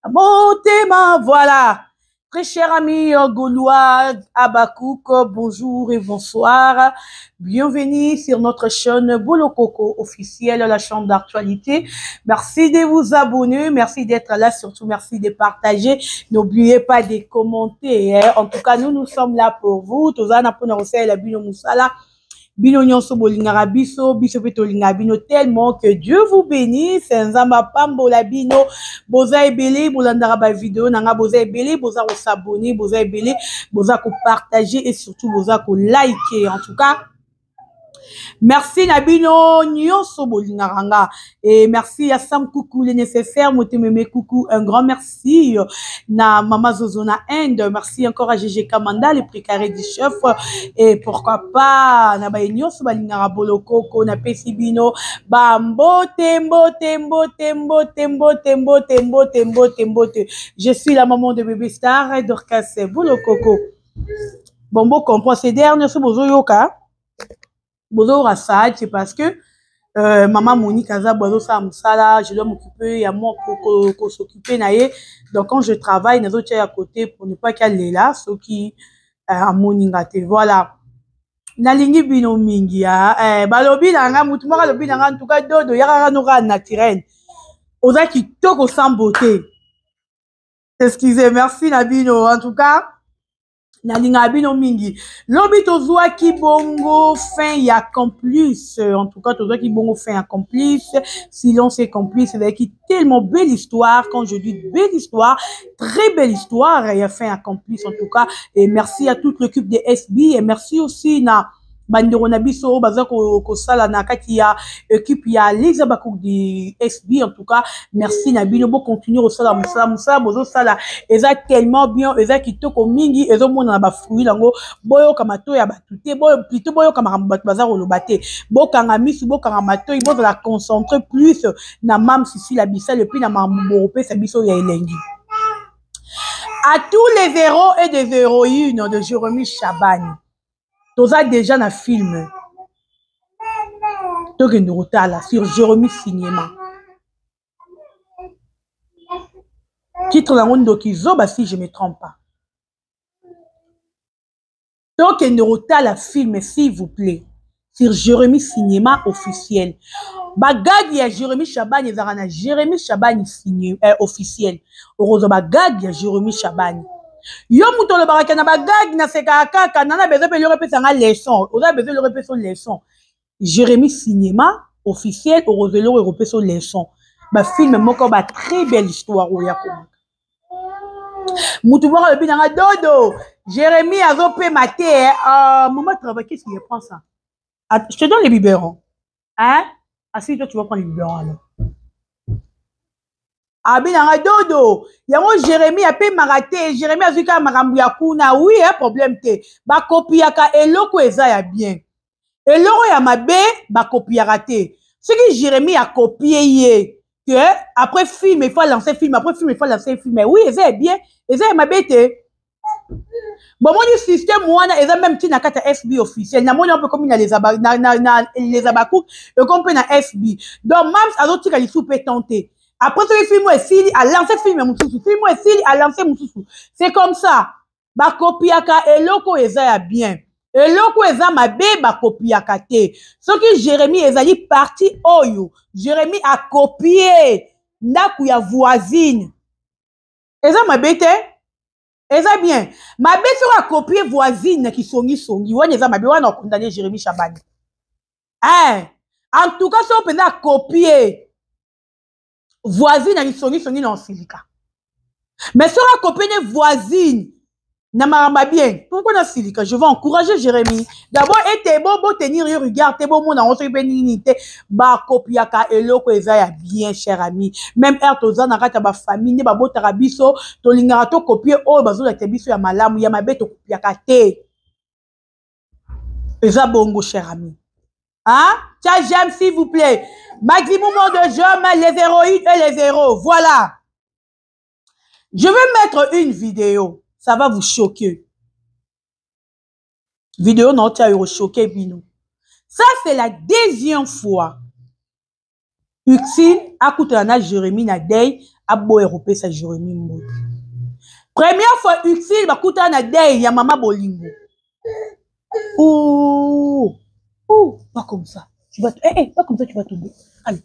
Motema, voilà. Très cher ami gaulois Abakouk, bonjour et bonsoir. Bienvenue sur notre chaîne Bolokoko officielle, la chaîne d'actualité. Merci de vous abonner, merci d'être là, surtout merci de partager. N'oubliez pas de commenter. Hein. En tout cas, nous, nous sommes là pour vous. Tozana pona la bino musala. Bino nyonso bolingaka biso, biso mpe tolingaka bino tellement que Dieu vous bénisse. Nzambe apambola bino. Boza ebele, bolandaka ba vidéo na nga, boza ebele, boza ko s'abonner, boza ebele, boza ko partager et surtout boza ko liker. En tout cas, merci na bino nyonso bolingaka nga. Et merci à Sam Coucou, le nécessaire, Motememe Coucou, un grand merci na Mama Zozo na Inde, merci encore à GG Kamanda, le précaré du chef, et pourquoi pas na baye nyonso balingaka Bolokoko, na pesi bino, ba mbote, mbote, mbote, mbote, mbote, mbote, mbote, mbote, mbote. Je suis la maman de bébé star, Dorcas Bolokoko. Bon, bon, comprend, ces derniers, bozoyoka, bozoyoka ça, c'est parce que maman Monique aza bo azosala mosala, je dois m'occuper ya moi, ko s'occuper na ye. Donc quand je travaille, nazotia ya côté pour ne pas qu'alela soki amoni nga te. Voilà, nalingi bino mingi ya balobi na nga, mutu moko alobi na nga: en tout cas Dodo, yakaka noka naturel, oza kitoko sans beauté. Excusez, merci na bino. En tout cas, nalingaka bino mingi. Lobi tozwaki bongo fin ya Complice. En tout cas, tozwaki bongo fin ya Complice, Silence et Complice. Ezalaki tellement belle histoire. Quand je dis belle histoire, très belle histoire ya fin ya Complice, en tout cas. Et merci à toute l'équipe de SB et merci aussi na bandeko na biso oyo baza kosala na kati ya équipe ya Lisa Bakuk de SB. En tout cas, merci na bino. Bocontinue kosala mosala. Mosala bozosala eza tellement bien, eza kitoko mingi, ezomonana bafruit yango. Boyoka matoi ya bato te, plutôt boyoka makambo bato baza koloba te. Bokanga misu, bokanga matoi, bozala concentré plus na Mam Sisila Bisala et puis na makambo bokopesa biso ya elengi. À tous les héros et des héroïnes de Jérémie Chabani, toza déjà na film, tokende kotala sur Jérémie Cinéma. Titre yango Ndoki Zoba, si je me trompe pas. Tokende kotala film, s'il vous plaît, sur Jérémie Cinéma officiel. Bagagi ya Jérémie Chabani ezalaka na Jérémie Chabani ciné, officiel. Okozwa bagagi ya Jérémie Chabani. Yo moto olobaka ke na bagagi nasekaka kaka, nana besoin mpe eloko epesanga leçon, oza besoin eloko epesa leçon. Jérémie Cinéma officiel, okozwa eloko ekopesa leçon. Bafilm moko ba très belle histoire oyo ya komaka. Mutu moko alobi nanga: Dodo, Jérémie azopema te. Maman travaille, qu'est-ce qu'il prend ça? Ah, je te donne les biberons, hein? Ah si, toi tu vas prendre les biberons. Alors abi nanga: Dodo, yango Jérémie apemaka te, Jérémie azwi kaka makambo ya kuna. Oui, eh, problème te. Bakopiaka eloko eza ya bien, eloko ya mabe bakopiaka te. Soki Jérémie akopie ye que après film il faut lancer film, après film il faut lancer film, oui, eza ya bien, eza ya mabe te. Bomoni système wana eza même ntina kati ya SB officiel. Namoni yango mpe komi na Les Abakouk, ekomi mpe na SB. Donc Mams azotika lisusu mpe temps te. Après soki film esili, alance film ya mosusu, film esili, alance mosusu. C'est comme ça. Bakopiaka eloko eza ya bien, eloko eza mabe bakopiaka te. Soki Jérémie ezali parti oyo Jérémie akopie ndako ya voisine, eza mabe te, eza bien. Mabe soki akopie voisine na kisongisongi, wana eza mabe, wana akondane Jérémie Chabani, eh, en tout cas soki mpenza akopie voisine na kisongisongi na osilika. Mais soki akopie ne voisine na makambo ya bien, pourquoi nasilika? Je vais encourager Jérémie d'abord. Ete bo botenir ye regard te, bomona yango soki mpe nini te. Bakopiaka eloko eza ya bien, cher ami. Même heure toza na kati ya bafamille nde babotaka biso, tolingaka tokopie oyo bazolakisa biso ya malamu. Ya mabe tokopiaka te. Eza bongo, cher ami, hein? Tiens, j'aime, s'il vous plaît, maximum de j'aime, les héroïnes et les héros. Voilà, je vais mettre une vidéo, ça va vous choquer. Vidéo na otia yo choquer bino. Ça, c'est la deuxième fois Uxine akutana na Jérémie na deuil. aboya kopesa Jérémie mbote. Première fois utile bakutana na deuil ya mama bolingo. Ouh, ouh, pas comme ça. Tu vas, eh, eh, pas comme ça, tu vas tomber. Allez.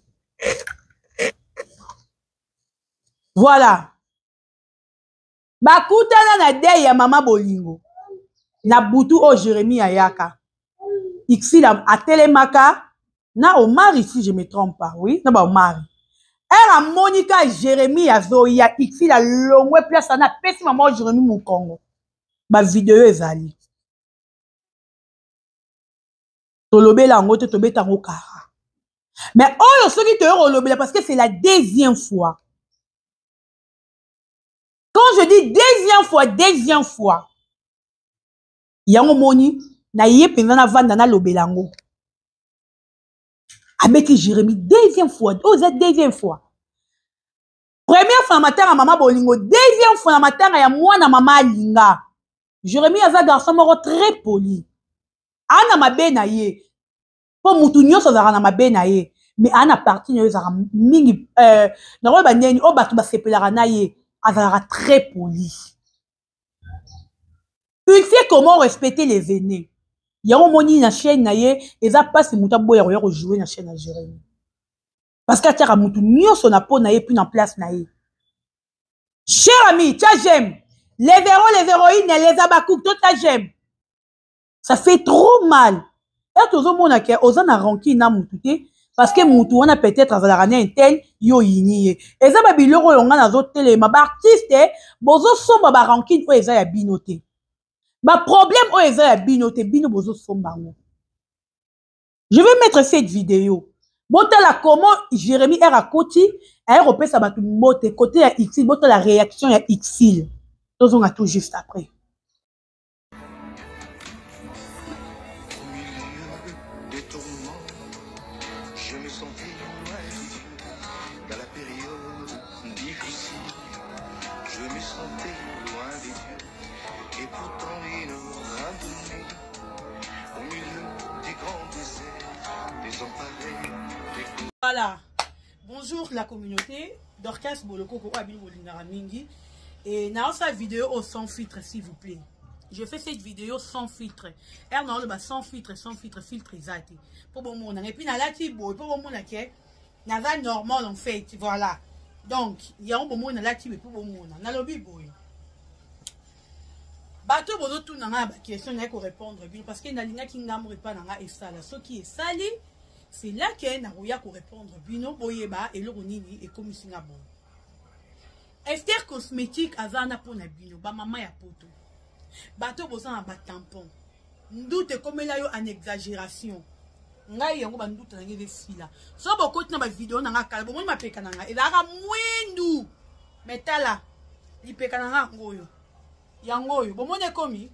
Voilà. Bakutana na deuil ya mama bolingo. Na butu oyo Jérémie ayaka. Ixil atelemaka na Omar ici, je me trompe pas, oui, na ba Omar. Ere amoni ka Jérémie azoya, Ixil alongwe place ana apesi mama Jérémie mokongo. Ba video ezali. Tolobela yango te, tobeta yango kara. Mais oyo soki toyo kolobela parce que c'est la deuxième fois. Quand je dis deuxième fois, deuxième fois, yango moni na ye mpenza navanda nalobela yango. Abeti Jérémie deuxième fois, oyo eza deuxième fois. Première fois na matanga mama bolingo, deuxième fois na matanga ya mwana mama alinga. Jérémie aza garçon moko très poli. Ana mabe na ye. Po mutu nyonso azalaka na mabe na ye. Mais ana parti na ye ezalaka mingi, nakoyeba ndeni oyo bato basepelaka na ye, azalaka très poli. Il sait comment respecter les aînés. Yango moni na chaîne na ye, eza pasi mutu aboya koya kojouer na chaîne ya Jérémie. Parce que atiaka mutu nyonso na po na ye puis na place na ye. Cher ami, tia j'aime. Les héros, les héroïnes, les abakouk, tout ça j'aime. Ça fait trop mal. Et tozomona ke oza na rancune na mutu te, parce que mutu wana peut-être azalaka na intel, yo yini ye. Eza ba biloko oyo nga nazotelema, ba artiste, bozosomba ba rancune oyo eza ya bino te. Ba problème oyo eza ya bino te, bino bozosomba yango. Je vais mettre cette vidéo. Botala comment Jérémie R akoti, aye kopesa bato mbote côté ya Ixil, botala réaction ya Ixil. Tozonga tout juste après. Voilà. Bonjour la communauté. Dorcas Bolokoko oyo bino bolingaka mingi. Et na sa vidéo au sans filtre s'il vous plaît. Je fais cette vidéo sans filtre. Er na ba sans filtre, sans filtre, filtre ezate. Po bomona. Et puis na lati boy, po bomona ke naza normal en fait, voilà. Donc, ya bomona lati po bomona. Na lobi boy. Bato bozotuna nga ba question na ko répondre bino parce que nalingaki ngambo epa na nga esala. Soki esali, c'est là que nakoya ko répondre bino boyeba eloko nini ekomisi nga bon. Esther Cosmétique aza na pona bino ba mama ya poto. Bato boza na ba tampon. Ndute ekomela yo en exagération. Ngai yango ba ndute na ngai esila. So bokoti na ba vidéo na nga kala bomoni mapeka na nga ezalaka mwindu. Mais tala lipeka na nga ngoyo. Yango oyo bomoni ekomi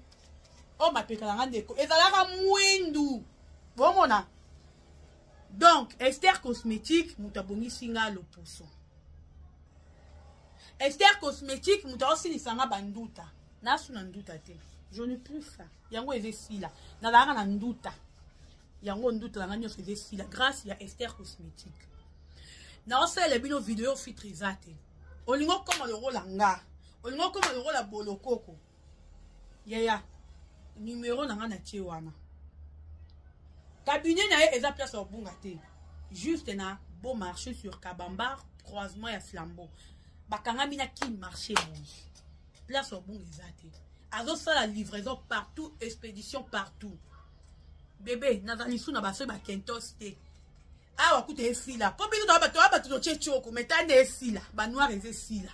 oyo mapeka na nga ndeko ezalaka mwindu. Bomona. Donc Esther Cosmétique moto abongisi nga loposo. Esther Cosmétique moto aosilisa nga banduta. Nasu na nduta te. Je n'ai plus ça. Yango eza esila. Nazalaka na nduta. Yango nduta na nga nyonso eza esila grâce ya Esther Cosmétique. Naosalela bino vidéo filtre eza te. Olingo koma lokola nga. Olingo koma lokola bolokoko. Yaya, numéro na nga na tie wana. Cabinet na ye eza place ya bunga te. Juste na beau marché sur Kabambar, croisement ya flambeau. Bakangami na kin marché bon. Place ya bunga eza te. Azosala livraison partout, expédition partout. Bébé, nazali sous na baso ba kentos te. Awa kuta esila. Po bino to bato bato to chechoko, mais tande esila, ba noir esila.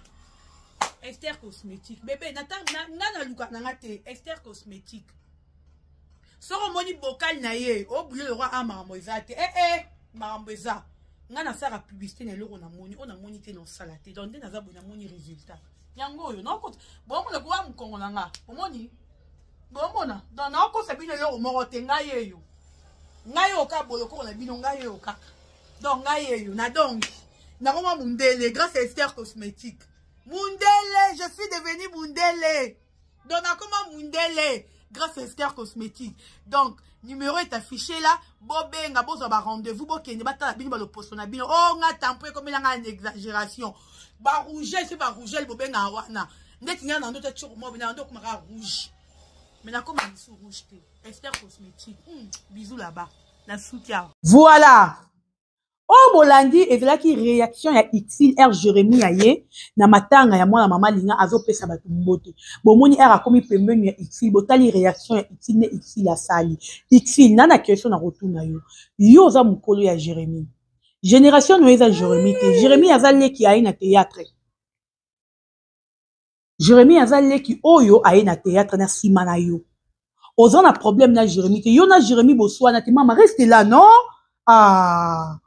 Esther Cosmétique. Bébé, na na na luka na ngate Esther Cosmétique. Soko moni bocal na ye, o boule le roi a makambo eza te. Eh eh, makambo eza. Nga na sala publicité na eloko na moni, o na moni te na sala te. Donc nde naza bo na moni résultat. Yango oyo, na okota. Bon mona ko mukongo na nga. Omoni? Bon mona. Donc na okosa bino eloko moko te nga yeyo. Nga yo ka boloko na bino nga yeyo kaka. Donc nga yeyo na donc nakoma mundele grâce à Esther Cosmétique. Mundele, je suis devenu mundele. Donc nakoma mundele. Grâce à Esther Cosmétique. Donc, numéro est affiché là. Bobenga, bozwa ba rendez-vous, bokende batala bino ba loposo na bino. Oh nga tampo ekomela nga une exagération. Ba rouge, c'est ba rouge bobenga wana. Ndeti nga na ndoto tshoko mo bina ndo kumaka rouge. Mais na koma misu rouge te. Esther Cosmétique. Bisous là-bas. Na suki awa. Voilà. Oyo bolandi ezalaki reaction ya Ursule R Jeremie ya ye na matanga ya mwana mama Linga azopesa bato mbote. Bomoni R akomi pembeni ya Ursule, botali reaction ya Ursule nde Ursule asali. Ursule, na na question na kotuna yo. Yo oza mokolo ya Jeremie. Generation no eza Jeremie te. Jeremie aza leki aye na théâtre. Jeremie aza leki oyo aye na théâtre na sima na yo. Oza na problème na Jeremie te. Yo na Jeremie boswana te. Mama reste là, non? Ah.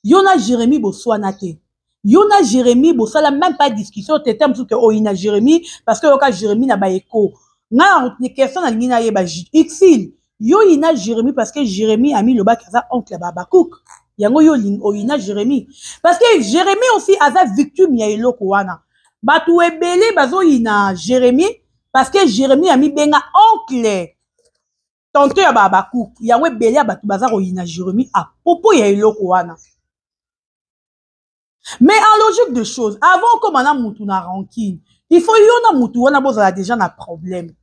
Yo na Jeremie boswana te. Yo na Jeremie bosala même pas discussion te te mosusu ke oyina Jeremie parce que oyoka Jeremie na ba écho. Nga na question nalingi nayeba Ursule, yo oyina Jeremie parce que Jeremie amilobaki aza oncle ya ba Habacuc. Yango yo oyina Jeremie parce que Jeremie aussi aza victime ya eloko wana. Bato ebele bazoyina Jérémie parce que Jérémie amibenga oncle tonton ya ba Habacuc. Yango ebele ya bato baza koyina Jérémie à propos ya eloko wana. Mais en logique de choses, avant okoma na mutu na rancune, il faut yo na mutu wana bozala déjà na problème.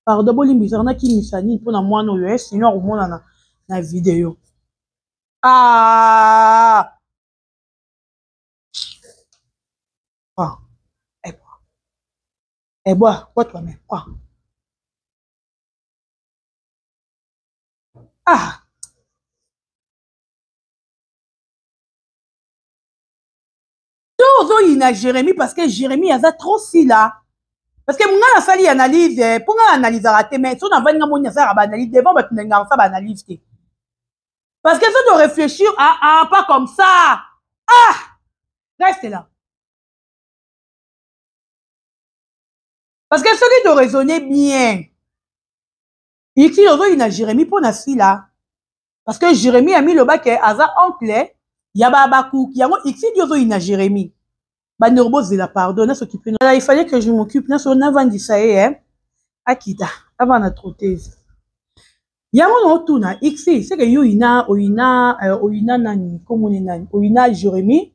Pardon, bolimbisa na kimisa nini mpona mwana oyo, eh, sinon akomonana na video. Ah! Ah. Eh, bois. Eh, bois, bois toi-même. Ah. Ah. To ozoyina Jérémie parce que Jérémie aza trop sila. Parce que nga nasali analyse, mpo nga analysaka te, mais so navandi nga moni nasalaka ba analyse devant bato nalingaka kosala ba analyse te. Parce que so to réfléchir, ah, ah, pas comme ça. Ah! Reste là. Parce que soki to raisonner bien, Ursule ozoyina Jérémie mpo na sila. Parce que Jérémie amilobaki aza oncle ya ba Habacuc. Yango Ursule ozoyina Jérémie. Bandeko bozela pardon, na s'occuper. Il fallait que je m'occupe, na so navandisa ye, hein. Akita, avant na trotteuse. Yango na otuna Ursule, c'est que yo oyina, oyina, oyina nani, komone nani, oyina Jérémie.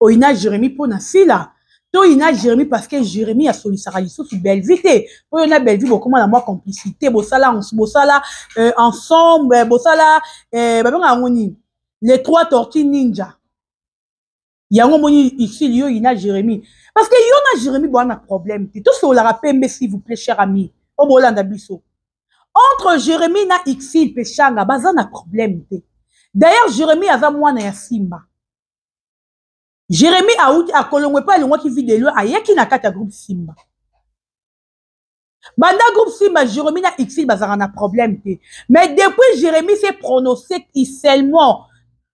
Oyina Jérémie mpo na sila. To oyina Jérémie parce que Jérémie asolisaka lisusu Bellevue te. Oyo na Bellevue bokoma na mwa complicité, bosala, bosala ensemble, bosala babengaka yango nini? Les trois tortues ninja. Yango moni Ursule yo oyina Jérémie. Parce que yo na Jérémie boa na problème te. Tosololaka pembe s'il vous plaît cher ami. O bolanda biso. Entre Jérémie na Ursule Peshanga baza na problème te. D'ailleurs Jérémie aza mwana ya Simba. Jérémie auti akolongwe pa alongwaki vidéo ayaki na kati ya groupe Simba. Banda groupe Simba Jérémie na Ursule bazaka na problème te. Mais depuis Jérémie s'est prononcé seulement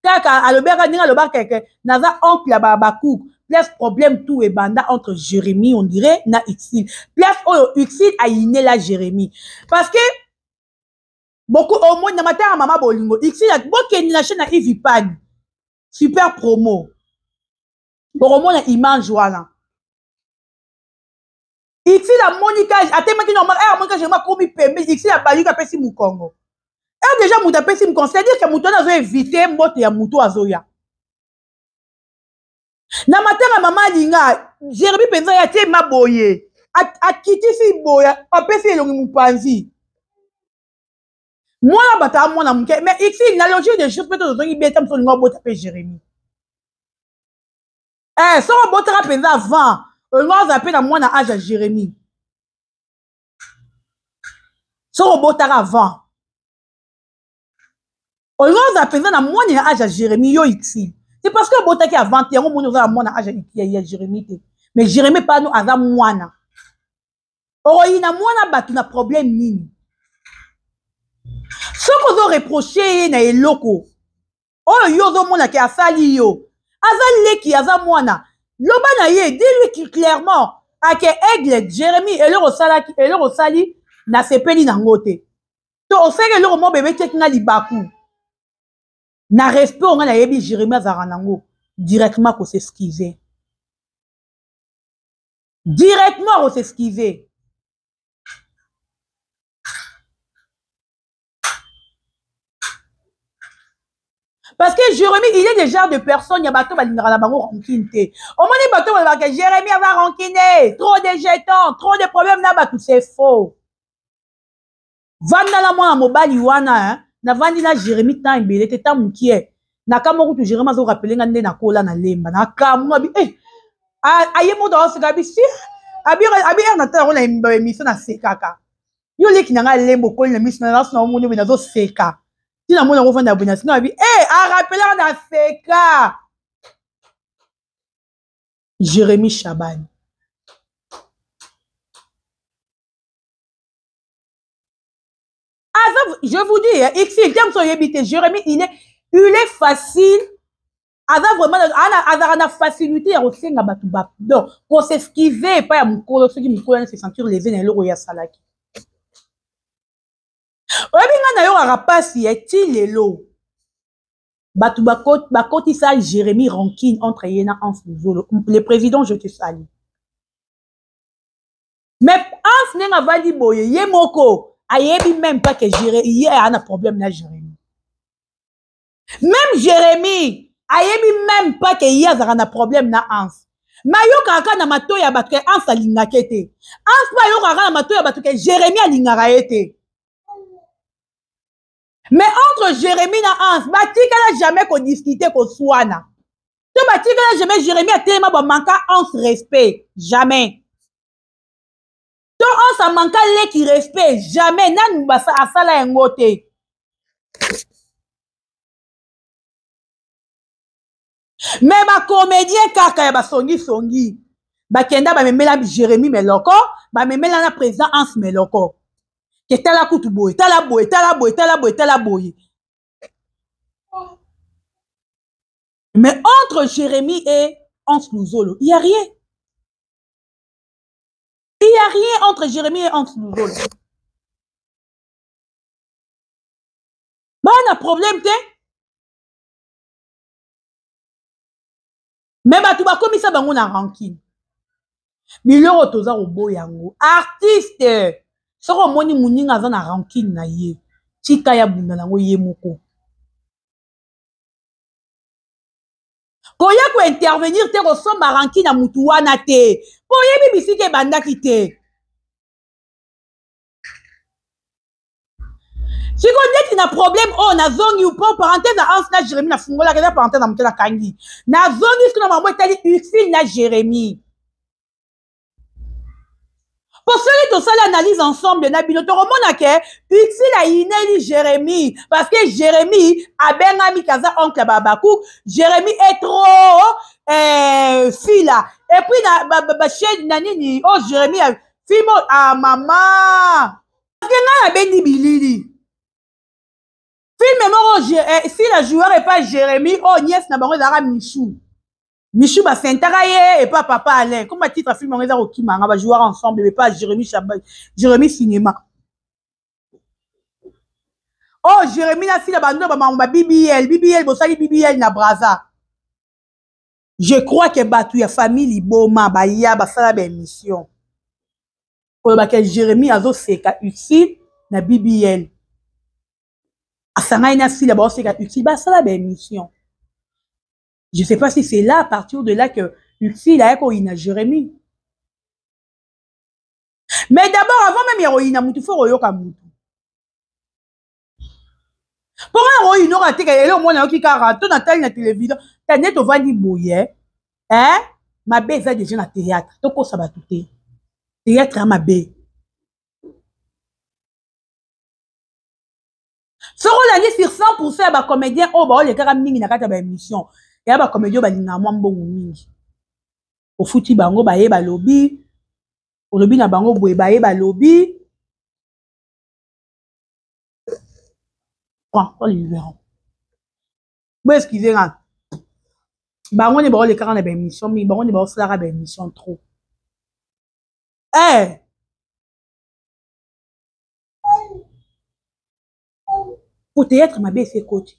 kaka alobaka ndenge alobaka ke naza oncle ya ba Habacuc. Place problème tout et banda entre Jérémie on dirait na Ursule. Place oyo Ursule ayinela Jérémie parce que beaucoup au moins na matanga mama bolingo Ursule bokende na chaîne na Yves Pani super promo bokomona image wana. Ursule amonika atemaki normal, eh amonika Jérémie akomi pembe, Ursule abayuki apesi mokongo. Eh déjà moto apesi mokongo, c'est-à-dire que moto wana azo éviter mbote ya moto azoya. Na matanga mama alinga Jérémie mpenza ya tie maboye, akitisi boye, apesi elongi mopanzi. Mwana bato a mwana moke, mais Ursule na logique de choses peut-être ozongi beta moto olinga obota pe Jérémie. Eh, soko obotaka mpenza avant, olinga ozala pe na mwana âge ya Jérémie. Soko obotaka avant, olinga ozala mpenza na mwana ya âge ya Jérémie yo Ursule. C'est parce que obotaki avant te, yango moni ozala mwana âge ya Jérémie te. Mais Jérémie pano aza mwana. Okoyina mwana bato na problème nini? Soki ozo reprocher ye na eloko oyo yo ozomona ke asali yo, aza leki, aza mwana, loba na ye, dis-lui clairement ake aigle Jérémie eloko osalaki, eloko osali nasepeli nango te. To osali eloko moko bebe tiaki nga libaku. Na respect oyo nga nayebi Jérémie azalaka nango, directement ko s'excuser. Directement ko s'excuser. Parce que Jérémie, il est des genres de personnes, ya bato balingaka na bango rancune te. Omoni bato balobaka Jérémie aza rancune, trop de jetons, trop de problèmes na bato, c'est faux. Vanda na mwana mobali wana, hein? Navandi na Jérémie temps ebele te, temps mokie. Nakamwa kutu Jérémie azo rappeler nga nde nakola na Lemba. Nakamwa bi eh aye moto azoseka bi si abi abi na tala na émission na sekaka. Yo leki na nga Lemba okoli na miso na naso na omoni boye nazoseka. Ntina mona kofanda boye na sino abi eh arapelaka na seka. Jérémie Chabani. Aza, je vous dis, hein, X, terme so yebi te, Jérémie, il est facile. Aza vraiment, azaka na facilité ya kosenga bato ba, donc, kos'excuser epai ya mokolo, soki mokolo wana se sentir lésé na eloko oyo asalaki. Oyebi nga nayokaka mpasi ya ti lelo. Bato bakotisa Jérémie rancune entre ye na Hans Luzolo. Le président, je te salue. Mais Hans ndenge avandi boye, ye moko ayebi même pas que Jérémie ye a na problème na Jérémie. Même Jérémie ayebi même pas que ye azalaka na problème na Hans. Mais ayokaka kaka na matoyi ya bato ke Hans alingaka ye te. Hans mpe ayokaka kaka na matoyi ya bato ke Jérémie alingaka ye te. Mais entre Jérémie na Hans, batikala jamais kodiscuter, koswana. To batikala jamais Jérémie atelema bamanka Hans respect. Jamais. To Hans amanka leki respect. Jamais. Nanu asala yango te. Mais bacomédien kaka ya basongisongi bakenda bamemela Jérémie meloko, bamemela na président Hans meloko ke tala kutu boye, tala boye, tala boye, tala boye, tala boye. Mais entre Jérémie et Hans Luzolo, il y a rien. Il y a rien entre Jérémie et Hans Luzolo. Bana problème te. Mais bato bakomisa bango na rancune. Biloko toza koboya yango. Artiste, soki omoni moninga aza na rancune na ye, tika ya bunda nango ye moko. Koya kointervenir te, kosomba rancune na mutu wana te, po oyebi bisika ebandaki te. Sikoyo ndeti na problème oyo nazongi po parenthèse ya Hans na Jérémie nafungolaka, eza parenthèse ya moto nakangi, nazongi sikoyo na makambo etali Ursule na Jérémie. Po soki tosali analyse ensemble na bino, tokomona ke Ursule ayineli Jérémie parce que Jérémie abengami kaza oncle ya Babaku. Jérémie est trop fila et puis na ba chaîne na nini oyo Jérémie fimo a mama, parce que ngai nabendi bilili film moko sila joueur epa Jérémie oyo nièce na bango ezalaka Michou. Michou basentaka ye epa papa Alain, comme batitre film yango eza kokima nga, bajoueur ensemble epa Jérémie Chaba, Jérémie cinéma oyo Jérémie na sila bando bamakambo ba BBL. BBL bosali BBL na Braza. Je crois que bato ya famille liboma baya basala baémission kolobaka Jérémie azoseka Ursule na BBL, asangani na sila, baoseka Ursule, basala baémission. Je sais pas si c'est là, à partir de là, que Ursule aya koyina Jérémie. Mais d'abord, avant même ya koyina mutu, faut koyoka mutu. Mpo nga na koyinoka te, eloko mwana yoki kaka to natali na télévision ta nde tovandi boye, eh? Mabe eza déjà na théâtre, tokosa bato te, théâtre ya mabe. Soki olandi sur 100% ya bacomédien oyo baolekaka mingi na kati ya baémission, ya bacomédien oyo balingaka mwa mbongo mingi, ofuti bango, baye balobi, olobi na bango boye, baye balobi. Bo excuse nga, bango nde baolekaka na baémission mingi, bango nde baosalaka baémission trop. Eh, po théâtre mabe esi ekoti.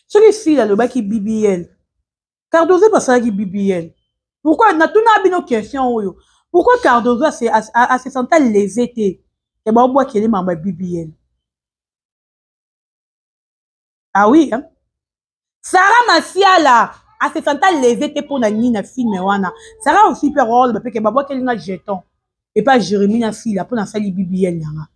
Soki sila alobaki BBL, Cardozo mpe asalaki BBL, pourquoi? Natuna bino question oyo. Pourquoi Cardozo ase senta lese te ke baobwakele mambo ya BBL? Ah oui, hein? Sarah Masiala ase senta lese te mpo na nini na film wana? Sarah aussi mpe role mpe ke babwakeli nga jeton epa Jérémie na Sila mpo nasali BBL na nga.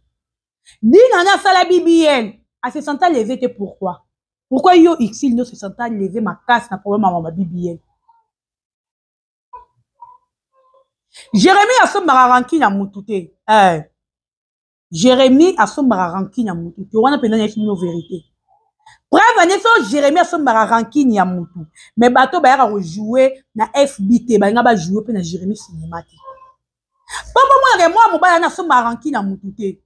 Dina na asala BBL ase senta lese te pourquoi? Pourquoi yo Ursule nde ose senta lese makasi na problème ya mama BBL? Jérémie asombaka rancune ya mutu te. Eh. Jérémie asombaka rancune ya mutu te. Wana mpenza nayesi bino vérité. Preuve ane so Jérémie asombaka rancune ya mutu. Mais bato bayaka kojouer na FB te, balinga ba jouer mpe na Jérémie cinéma te. Po bomonaka mwa mobali wana asombaka rancune ya mutu te.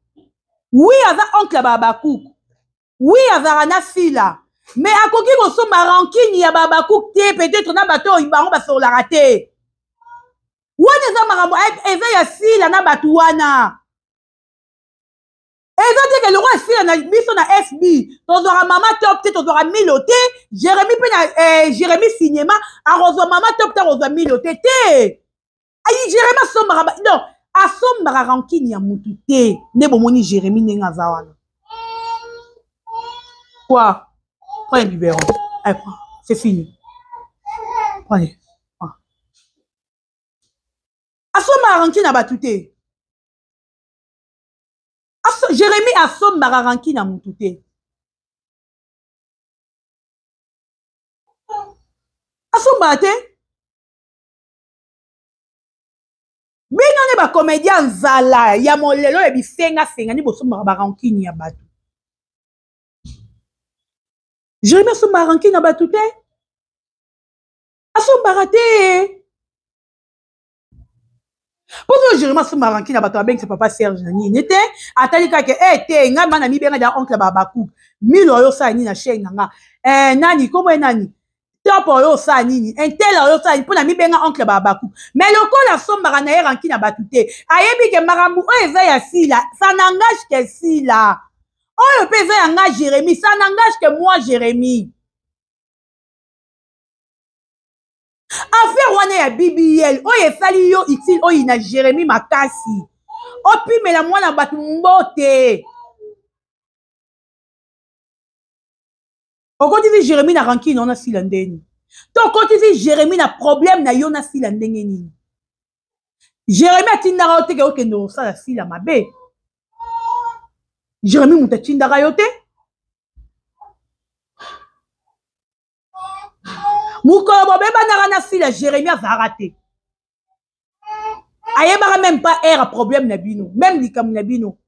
Oui, aza oncle ya ba Habacuc. Oui, azalaka na Sila. Mais akoki kosomba rancune ya ba Habacuc te, peut-être na bato oyo bango basololaka te. Wana eza makambo eza ya Sila na bato wana. Eza te ke lokola Sila na biso na FB tozwaka mama top te, tozwaka Milo te, Jérémie mpe na Jérémie cinéma akozwa mama top te, akozwa Milo te te. Ayi Jérémie asombaka ba, non, asombaka rancune ya mutu te. Nde bomoni Jérémie ndenge aza wana. Quoi? Prends un biberon. Allez, prends. C'est fini. Prenez. Prends. Asombaka rancune ya batu te. Jérémie asombaka rancune ya mutu te. Asombaka te. Bino nde ba comédien nzala ya molelo ya bisenga senga nde bosombaka ba rancune ya bato. Jérémie asombaka rancune ya bato te. Asombaka te. Mpo soki Jérémie asombaka rancune ya bato, abengisa papa Serge na nini te, atali kaka eh te ngai mana mibenga da oncle ba Habacuc. Milo oyo osala nini na chaîne na nga? Nani kombo ye nani? Top oyo osala nini? Intel oyo osala nini? Mpo na mibenga oncle ba Habacuc. Mais lokola asombaka na ye rancune ya bato te, ayebi ke makambo oyo eza ya Sila, ça n'engage que Sila. Oyo mpe eza ya nga Jérémie, ça n'engage que moi Jérémie. Affaire wana ya BBL oyo esali yo utile oyo na Jérémie makasi. Opimela mwana bato mbote. Okotisi Jérémie na rancune wana Sila ndeni. To okotisi Jérémie na problème na yo na Sila ndenge nini? Jérémie atindaka yo te ke okende kosala Sila mabe. Jérémie moto atindaka yo te. Mokolo bobebanaka na Sila, Jérémie azalaka te. Ayebaka même pas air problème na bino, même likambo na bino.